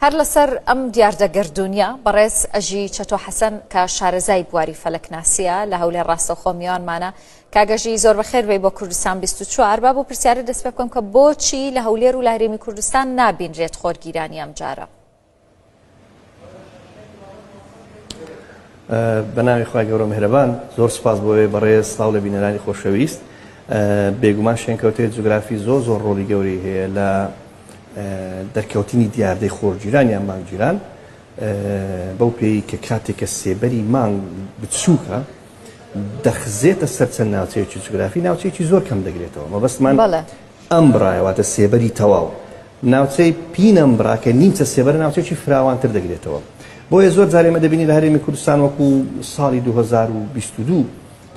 هەر لەسەر ئەم دیاردە گەردوونیە، بەڕێز ئەژی چەتۆ حەسەن کە شارەزای بواری فەلەکناسیە لە هەولێر ڕاستەوخۆ میوانمانە. کاک ئەژی زۆر بەخێر بێی بۆ کوردستان 24. با بۆ پرسیارە دەست پێ بکەم کە بۆچی لە هەولێر و لە هەرێمی کوردستان نابینرێت خۆرگیرانی ئەم جارە؟ بە ناوی خوای گەورە میهرەبان. زۆر سوپاس بۆ ئێوەی بەڕێز، سڵاو لە بینەرانی خۆشەویست. بێگومان شوێنکەوتەی جوگرافی زۆر زۆر ڕۆڵی گەورەی هەیە لە دەرکەوتنی دیاردەی خۆرگیران یان مانگگیران بەو پێی کە کاتێک کە سێبەری مانگ بچووکە دەخزێتە سەر چەند ناوچەیەکی جوگرافی ناوچەیەکی زۆر کەم دەگرێتەوە مەبەستمان ئەم برایە واتە سێبەری تەواو ناوچەی پینەمبرا کە نیمچە سێبەرە ناوچەیەکی فراوانتر دەگرێتەوە. بۆیە زۆر جار ئێمە دەبینین لە هەرێمی کوردستان وەکو ساڵی 2022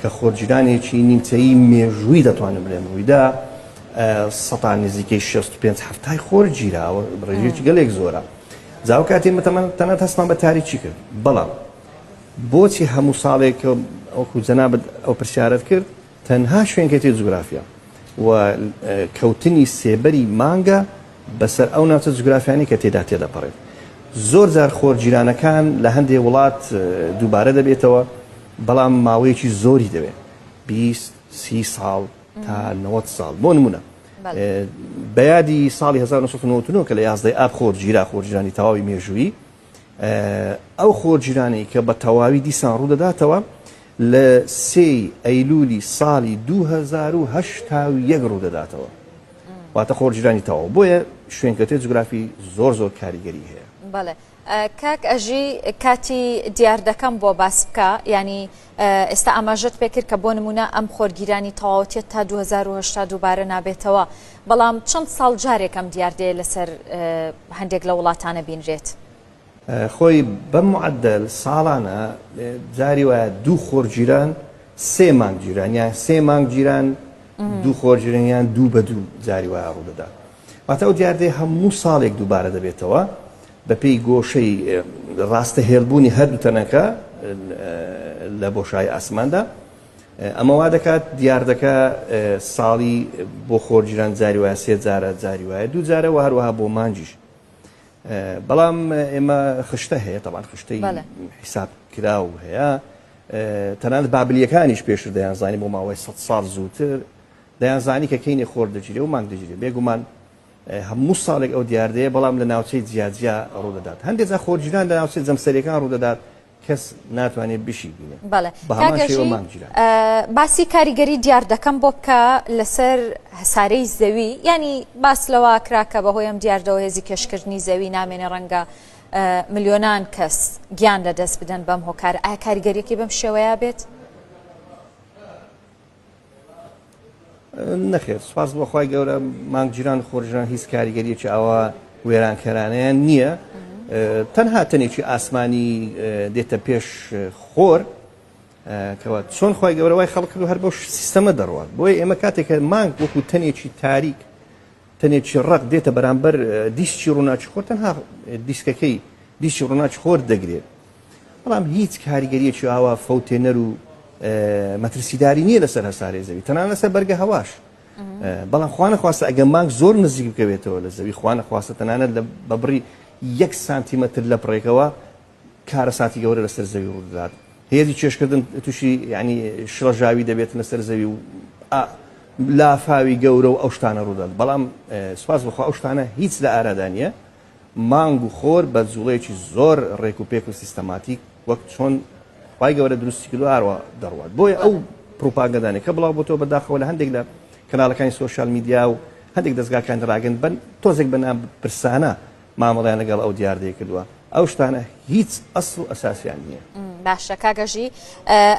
کە خۆرگیرانێکی نیمچەیی مێژووی دەتوانم بڵێم ڕوویدا سەتا نزیکەی 65 هەفتای خۆر گیراوە ڕێژەیەکی گەلێک زۆرە جا ئەو کاتێ تەنانەت هەستمان بە تاریکی کرد بەڵام بۆچی هەموو ساڵێک وەکو جەنابت ئەو پرسیارت کرد تەنها شوێنکەوتەی جوگرافیا و کەوتنی سێبەری مانگە بەسەر ئەو ناوچە جوگرافیانەی کە تێدا تێدەپەڕێت. زۆر جار خۆرگیرانەکان لە هەندێ وڵات دووبارە دەبێتەوە، بەڵام ماوەیەکی زۆری دەوێت، 20، 30 ساڵ تا 90 ساڵ. بۆ نمونە بە یادی ساڵی 1999 کە لە 11 ئاب خۆر گیرا، خۆرگیرانی تەواوی مێژوویی، ئەو خۆرگیرانەی کە بە تەواوی دیسان ڕوودەداتەوە لە سێی ئەیلولی ساڵی 2081 ڕوودەداتەوە واتە خۆرگیرانی تەواو بۆیە شوێنکەوتەی جوگرافی زۆر زۆر کاریگەری هەیە. بەڵێ کاک ئەژی کاتی دیاردەکەم بۆ باس بکە یانی ئێستا ئاماژەت پێکرد کە بۆ نمونە ئەم خۆرگیرانی تەواوەتیە تا 2080 دووبارە نابێتەوە بەڵام چەند ساڵ جارێک ئەم دیاردەیە لەسەر هەندێک لە وڵاتانە بینرێت؟ خۆی بە معەدەل ساڵانە جاری وایە دوو خۆرگیران سێ مانگ گیران یان سێ مانگ گیران دوو خۆرگیران یان دوو بە دوو جاری وایە ڕوودەدات واتە ئەو دیاردەیە هەموو ساڵێک دووبارە دەبێتەوە بەپێی گۆشەی ڕاستە هێڵبوونی هەردوو تەنەکە لە بۆشایی ئاسماندا ئەمە وا دەکات دیاردەکە ساڵی بۆ خۆرگیران جاری وایە سێ جارە جاری وایە دوو جارە و هەروەها بۆ مانگیش بەڵام ئێمە خشتە هەیە تەبان خشتەی حیساب کراو هەیە تەنانەت بابلیەکانیش پێشتر دەیانزانی بۆ ماوەی سە ساڵ زووتر دەیانزانی کە کەینێ خۆر دەگیرێ و مانگ دەگیرێ بێگومان هەموو ساڵێک ئەو دیاردەیە بەڵام لە ناوچەی جیاجیا ڕوودەدات هەندێک جار خۆرگیران لە ناوچەی جەمسەریەکان ڕوودەدات کەس ناتوانێت بشی بینێ بەڵێ کاک ئەژی باسی کاریگەری دیاردەکەم بۆ بکە لەسەر هەسارەی زەوی ینی باس لەوە کرا کە بەهۆی ئەم دیاردەوە هێزی کێشکردنی زەوی نامێنێ ڕەنگە ملیۆنان کەس گیان لەدەست بدەن بەم هۆکار ئایا کاریگەریەکی بەم شێوەیە بێت؟ نەخێر سوپاس بۆ خوای گەورە مانگگیران و خۆرگیران هیچ کاریگەریەکی ئاوا وێرانکەرانەیان نییە تەنها تەنێکی ئاسمانی دێتە پێش خۆر کەوا چۆن خی گەورە وای خەڵک و هەر بۆ سیستەمە دەڕوات بۆیە ئێمە کاتێک مانگ وەکو تەنێکی تاریک تەنێکی ڕق دێتە بەرامبەر دیسکی ڕووناکی خۆر تەنها دیسکەکەی دیسکی ڕووناکی خۆر دەگرێت بەڵام هیچ کاریگەریەکی ئاوا فەوتێنەر و مەترسیداری نییە لەسەر هەسارەی زەوی تەنانەت لەسەر بەرگە هەواش بەڵام خوانەخواستە ئەگە مانگ زۆر نزیک بکەوێتەوە لە زەوی خوانەخواستە تەنانەت لە بە بڕی یەک سانتیمەتر لە پڕێکەوە کارەساتی گەورە لەسەر زەوی ڕوودەدات هێزی کێشکردن تووشی ینی شڵەژاوی دەبێت لەسەر زەوی و لافاوی گەورە و ئەو شتانە ڕوودات بەڵام سوپاس بەخوا ئەو شتانە هیچ لە ئارادا نییە مانگ و خۆر بە جوڵەیەکی زۆر ڕێک و پێک و سیستەماتیک وەک چۆن خوای گەورە دروستی کردووە ئاروا دەڕوات بۆیە ئەو پروپاگەندانەی کە بڵاو بۆتەوە بەداخەوە لە هەندێک لە کەناڵەکانی سۆشیال میدیا و هەندێک دەزگاکانی ڕاگەن بن تۆزێک بە ناپرسانە مامەڵیان لەگەڵ ئەو دیاردەیە کردووە ئەو شتانە هیچ ئەسڵ و ئەساسیان نییە. باشە کاک ئەژی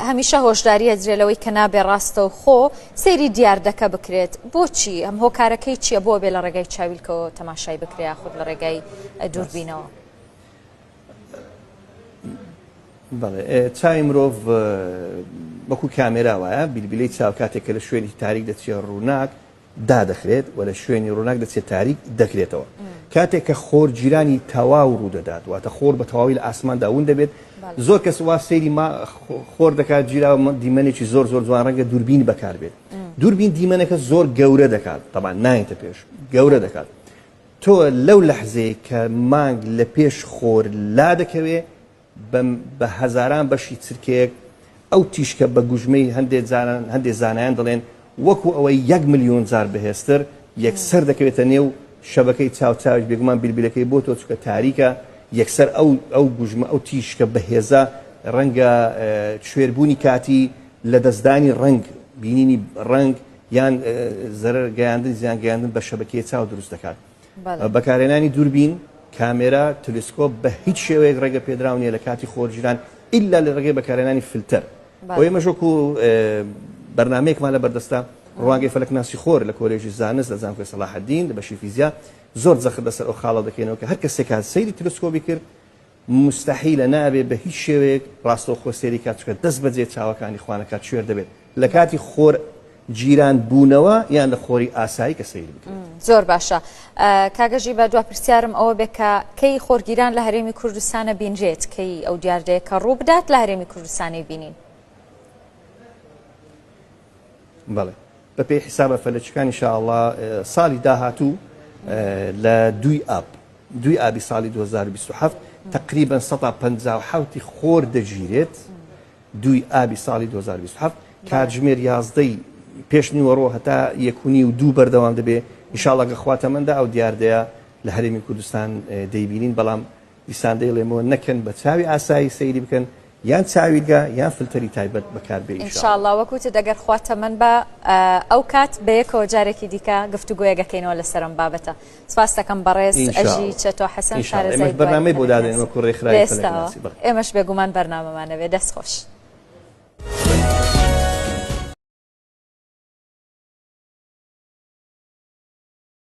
هەمیشە هۆشداری ئەدرێ لەوەی کە نابێ ڕاستەوخۆ سەیری دیاردەکە بکرێت بۆچی ئەم هۆکارەکەی چییە بۆ بێ لە ڕێگای چاویلکەوە تەماشای بکرێ یاخود لە ڕێگای دووربینەوە؟ بەڵێ چاوی مرۆڤ وەکو کامێرا وایە بیلبیلەی چاو کاتێک کە لە شوێنی تاریک دەچێت ڕووناک دادەخرێت و لە شوێنی ڕووناک دەچێت تاریک دەکرێتەوە. کاتێک کە خۆر گیرانی تەواو ڕوودەدات واتە خۆر بە تەواوی لە ئاسماندا ون دەبێت زۆر کەس وا سەیری ما خۆر دەکات گیرا دیمەنێکی زۆر زۆر جوان ڕەنگە دووربین بەکاربێت دووربین دیمەنەکە زۆر گەورە دەکات تەبان نایەتە پێش گەورە دەکات. تۆ لەو لەحزەیە کە مانگ لە پێش خۆر لا دەکەوێ بە هەزاران بەشی چرکەیەک ئەو تیشکە بە گوژمەی هەندێ جاران هەندێ زانایان دەڵێن وەکو ئەوەی یەک ملیۆن جار بەهێزتر یەکسەر دەکەوێتە نێو شەبەکەی چاو چاویش بێگومان بیلبیلەکەی بۆ تۆ چونکە تاریکە یەکسەر ئەو ئەو گوژمە ئەو تیشکە بەهێزە ڕەنگە کوێربوونی کاتی لەدەستدانی ڕەنگ بینینی ڕەنگ یان زەرەر گەیاندن زیان گەیاندن بە شەبەکەی چاو دروست دەکات. بەکارهێنانی دووربین، کامێرا، تلسکۆپ بە هیچ شێوەیەک ڕێگە پێدراو نییە لە کاتی خۆرگیران ئیلا لە ڕێگەی بەکارهێنانی فلتەر. بۆ ئێمەش وەکو بەرنامەیەکمان لە بەردەستە ڕوانگەی فەلەکناسی خۆر لە کۆلێژی زانست لە زانکۆی سەڵاحەدین لە بەشی فیزیا زۆر جەخت لەسەر ئەو خاڵە دەکەینەوە کە هەر کەسێک هات سەیری تلسکۆبی کرد موستەحیلە نابێ بە هیچ شێوەیەک ڕاستەوخۆ سەیری کات چونکە دەست بەجێ چاوەکانی خوانەکات کوێر دەبێت لە کاتی خۆر گیران بوونەوە یان لە خۆری ئاسایی کە سەیر بکرێت. زۆر باشە کاک ژی بە دوا پرسیارم ئەوە بێ کە کەی خۆرگیران لە هەرێمی کوردستانە بینرێت کەی ئەو دیاردەیە کە ڕوو بدات لە هەرێمی کوردستانی بینین؟ بەڵێ بەپێی حیسابە فەلەکیەکان ان شاء اللە ساڵی داهاتوو لە دووی ئاب دووی ئابی ساڵی 2027 تقریبا 157 خۆر دەگیرێت دووی ئابی ساڵی 2027 کاتژمێر یازدەی پێش نیوەڕۆ هەتا یەکونی و دوو بەردەوام دەبێ ئیشاڵە گە خوا تەمەندا ئەو دیاردەیە لە هەرێمی کوردستان دەیبینین بەڵام دیسان دەیڵێمەوە نەکەن بە چاوی ئاسایی سەیری بکەن یان چاویلگە یان فلتەری تایبەت بەکار بێ ان شاء اللە وەک وتت ئەگەر خوا تەمەن با ئەو کات بەیەکەوە جارێکی دیکە گفتوگۆیەک ئەکەینەوە لەسەر ئەم بابەتە سپاست دەکەم بەڕێز ئەژی چەتۆ حەسەن شارەزای بەرنامەی بۆ دادەنێن وەکو ڕێکخراوی فەلەکناسی ئێمەش بێگومان بەرنامەمان ئەبێ دەست خۆش.